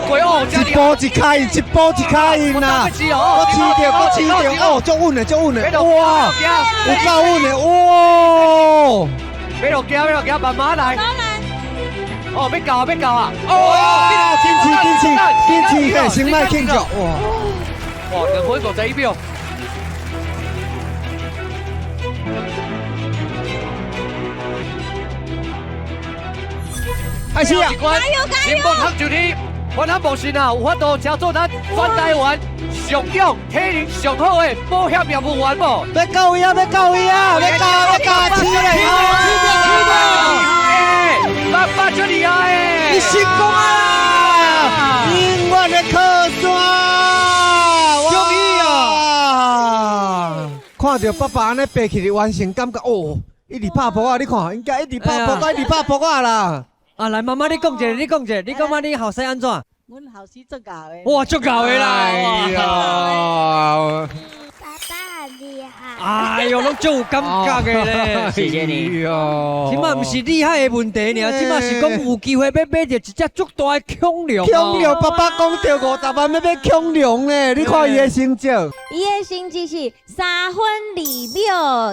過哦，一步一跤印，一步一跤印啦！閣試著，閣試著，哦，足穩的，足穩的，哇，有夠穩的，哇！欲落行，欲落行，慢慢來。哦，欲到啊，欲到啊！哇，堅持，堅持，堅持，嘿，先莫慶祝，哇！哇，2分51秒。開始啊！加油加油！新北學就你，阮咱無信啊，有法度成做咱全台灣上勇體能上好的保險業務員無？欲到位啊！欲到位啊！欲到欲到起來啊！爸爸足厲害的！你成功啊！永遠的靠山，恭喜啊！看著爸爸按呢爬起來完成，感覺哦，一直拍噗仔，你看，應該一直拍噗仔，一直拍噗仔啦。啊，來，媽媽你講一下，你講一下，你感覺你後生按怎？阮後生足𠢕的。哇，足𠢕的啦！哎呀，爸爸很厲害。哎喲，攏足有感覺的咧。謝謝你。這馬毋是厲害的問題爾，這馬是講有機會欲買著一隻足大的恐龍。恐龍，爸爸講著50萬欲買恐龍咧，你看伊的成績。伊的成績是3分2秒。